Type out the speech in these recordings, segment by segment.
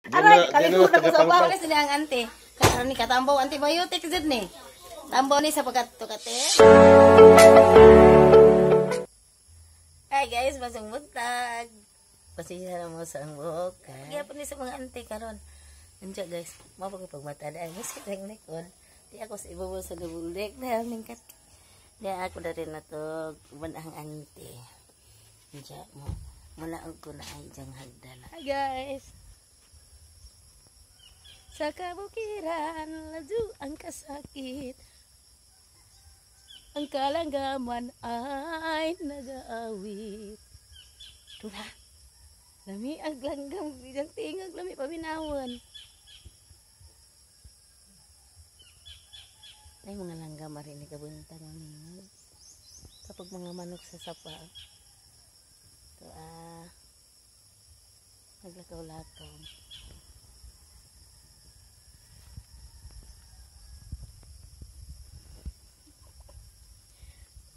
Aray, kalikod na ko sa ubaw. Kasi ang ante. Karon ni katambaw antibiotic jud ni. Tambaw ni sa pagkatukate. Hi guys, masang buntag. Pasensya na mo sa ang buhok. Gyapon ni sa mga ante karon. Unsa guys, mao pa pagmata dai mo sa likod. Di ako sa ibabaw sa gabulek dahil ningkat. Di ako na rin na to uban ang ante. Unsa mo mulaog ko na ay diyang hagdana. Hi guys. Sa kabukiran, ladu ang kasakit. Ang kalanggaman ay nag-aawit. Tula, lami ang langgam, diyang tingag, lami paminawan. Ay, mga langgam rin ni kabuntang ang kapag mga manok sa sapa. Ito naglakaw-lakaw.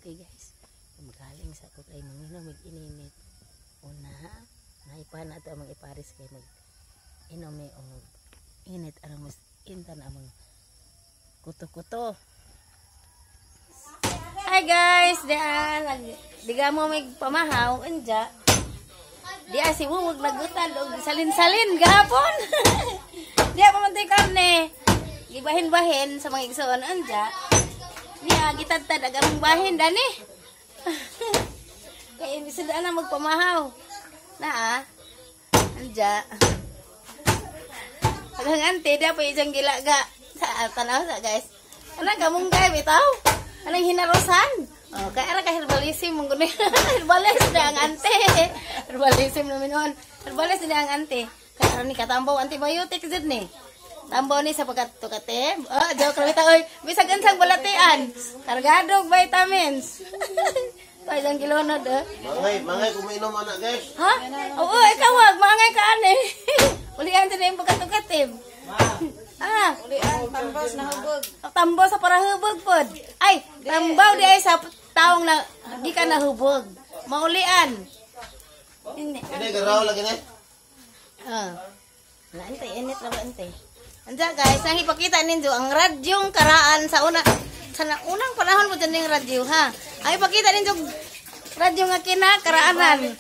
Okay guys, magaling sa ako kay manginom mag-ininit. Una, naipa na ito ang mga iparis kay mag-inom og init aron mas inta na ang kuto-kuto. Hi guys, diyan diga mo may pamahaw unja. Diya si Wumog nagutan og salin-salin gahapon. Diya pa man to'y karne. Gibahin-bahin sa mga igsoon unja. Niya gitadtad ag among bahin dani. Kay imbis na magpamahaw. Naa. Anja. Agang ante dia pa isang gilaga sa tanaw sa guys. Anang kamunggay bitaw. Anang hinarosan. Oh, kay ara ka herbalism mong guni. Herbalist na ang ante. Herbalism namin on. Herbalist na ang ante. Kay aron ni katambaw antibiotic jud ni. Tambaw ni sa pagkatukate. Oh, joke lang ita oy. Bisag unsang balatian. Kargadog vitamins. Kay isang kilonod eh. Mangay, mangay kuminom anak guys. Ha? Oo, ikaw wag mangay ka ani. Ulian din yung pagkatukatib. Ah, ulian tambaw sa hubog. Tambaw sa para hubog pod. Ay, tambaw di ay sa taong na di ka nahubog. Maulian. Hindi garaw lagi ni. Ah. Na ante init na ba ante? Anja guys, ang ipakita ninyo ang radyong karaan sa una sa unang panahon mo dyan yung radyo ha. Ang ipakita ninyo radyo nga kinakaraanan.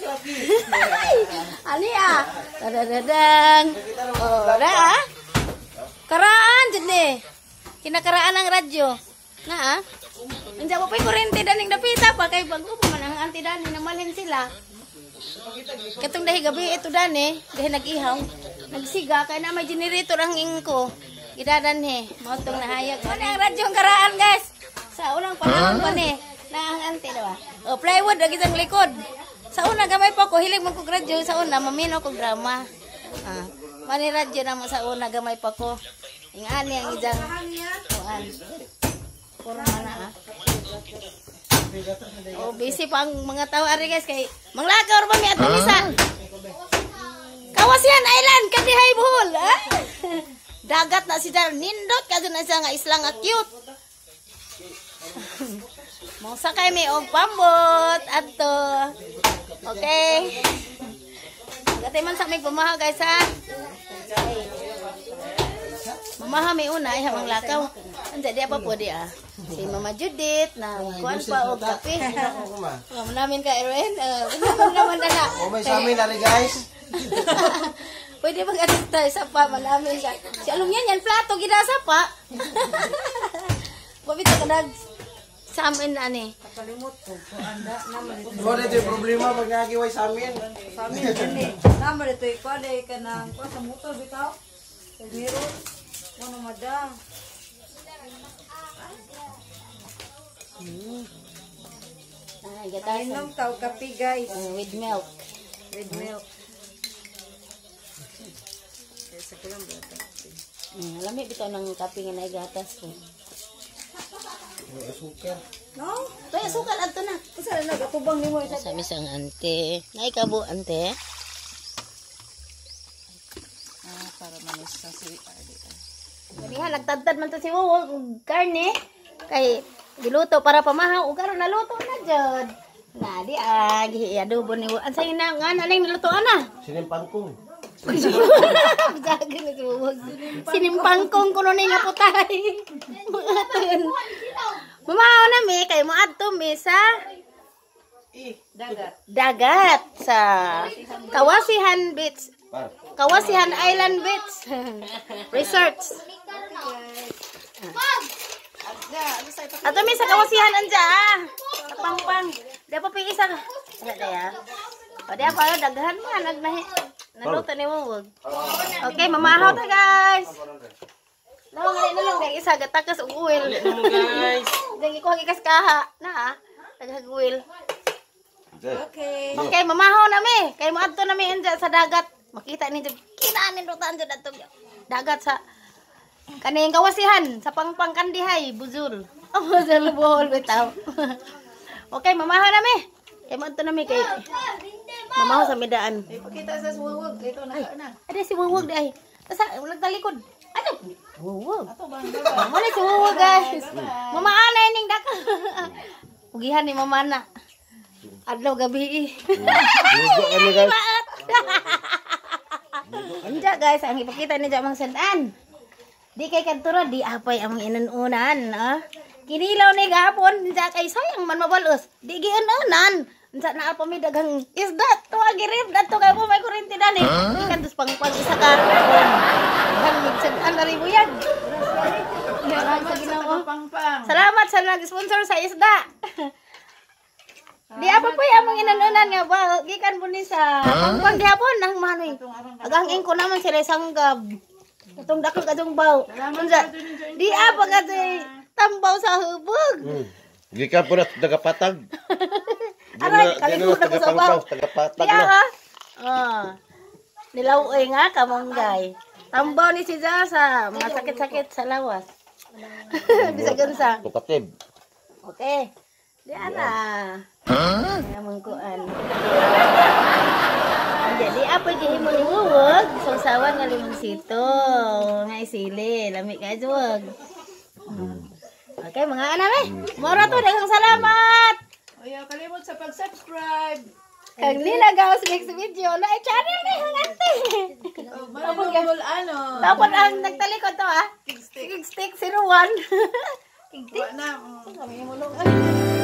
Ani ah. Dadadadang. Oh, da ah. Karaan jud ni. Kinakaraan ang radyo. Na ah. Anja mo pa'y kurente daning dapita pa kay bago pa man ang anti dani namalhin sila. Katong dahi gabi ito dani, dahi nag-ihaw. Nagsiga kay na may generator ang ingko. Gidadan he, mao tong nahayag. Ano ang radyo ang karaan guys? Sa unang panahon pa ni, na ang ante diba? O plywood lagi sang likod. Sa una gamay pa ko hilig man kog radyo sa una mamino kog drama. Ah, mani radyo na mo sa una gamay pa ko. Ingani ang ijang kuan. Kurma na ah. Oh, busy pa ang mga tao ari guys kay manglakaw ba mi atong isa. Kawasian Island kadihay Bohol. Ah? Dagat na si Dar nindot kadto na siya nga isla nga cute. Mosakay mi og pambot adto. Okay. Gatay man sa mig pamahaw guys ha. Mamaha may una ay hamang lakaw. Anja di pa po di ah. Si Mama Judith na kuan pa og kape. Mama namin ka Erwin. Naman na. Oh, may sa amin ari guys. Pwede mag tayo sa pa manamin ka. Si along yan yan plato gidasa pa. Pabita ka nag sa amin na ani. Kalimot ko anda naman dito. Mo dito problema pag nagiway sa amin. Sa amin dinhi. Naman dito ikaw day kanang kuan sa motor bitaw. Miro. Ano madam? Ay, gatasan. Inom tao kape guys. With milk. With milk. Lami bitaw ng kape nga naigatas ko. May asukar. No? Kaya asukal adto na. Usa na gatubang nimo isa. Sa misang ante. Naikabo ante. Ah, para manis sa si Ganiha nagtadtad man to si Wowo og karne kay giluto para pamahaw ug karon naluto na jud. Na di ah giadobo ni Wowo. Unsay na nga na ning niluto ana? Sinimpangkong. Bijag. Wuwag. Sinimpangkong kuno ni nga putay. Mga. Mamahaw na mi kay moadto mi sa Dagat. Dagat sa Kawasihan Beach. Kawasihan Island Beach Research. Ato mi sa Kawasihan anja ah. Sa Pangpang. Di pa pi isa. Wala daya. O di pa daghan man nagnahi. Naluto ni Wuwag. Okay, mamahaw ta, guys. Lawang na lang dahil isa gatakas og oil. Guys. Dahil ikuha gikas kaha na ah. Daghag oil. Okay. Okay, mamahaw na mi. Kay moadto na mi anja sa dagat. Makita ninyo kita nindutan jud adto dagat sa kaning Kawasihan sa Pangpang Kandihay, Buzul. Oh, Buzul Bohol bitaw. Okay, mamahaw na mi. Kay moadto na mi kay mamahaw sa midaan. Ipakita sa suwag. Ito na na. Ada si Wuwag di ay. Asa nagtalikod. Ano? Wuwag. Ato ba? Mama si Wuwag, guys. Mama ana ining daka. Ugihan ni mama na. Adlaw gabi. Lugo kami, guys. Unja guys, ang ipakita ni Jamang Sentan. Di kay kadturo di apay among inununan, ah. Kinilaw ni gahapon, unja kay sayang man mabalos. Di giununan. Unsa na pa mi daghang isda to agirip dato kay mo may kuryente dani. Ikan dus pangpang isa ka. Daghang migsad-an na ribuyag. Salamat sa tagapangpang. Salamat sa nag-sponsor sa isda. Di apa po among inanunan nga ba gikan po ni sa pangpang gihapon nang manoy. Agang ingko naman sila sanggab. Itong dako kadong baw. Unsa? Di apa kadoy tambaw sa hubog. Gikan po na tagapatag. Aray, kalimut na ko sa baw. Tagapatag Di na. ah. Ah. Nilaw-oy nga kamanggay. Tambaw ni si Jasa, mga sakit-sakit sa lawas. Bisag unsa. Tukatib. Okay. Di ana. Among kuan. Jadi apa gihimo ni Wuwag? Sausawan nga limonsito. Nga isili. Lami ka juwag. Okay, mga anak eh. Mora to, daghang salamat. Ayaw kalimot sa pag-subscribe. Kang Nina Gaos next video na channel ni hang ante. Oh, Marinol ano. Tapos ang nagtalikod to ah. Stick. Kig stick 01. Kig Wa na. Kami mulong.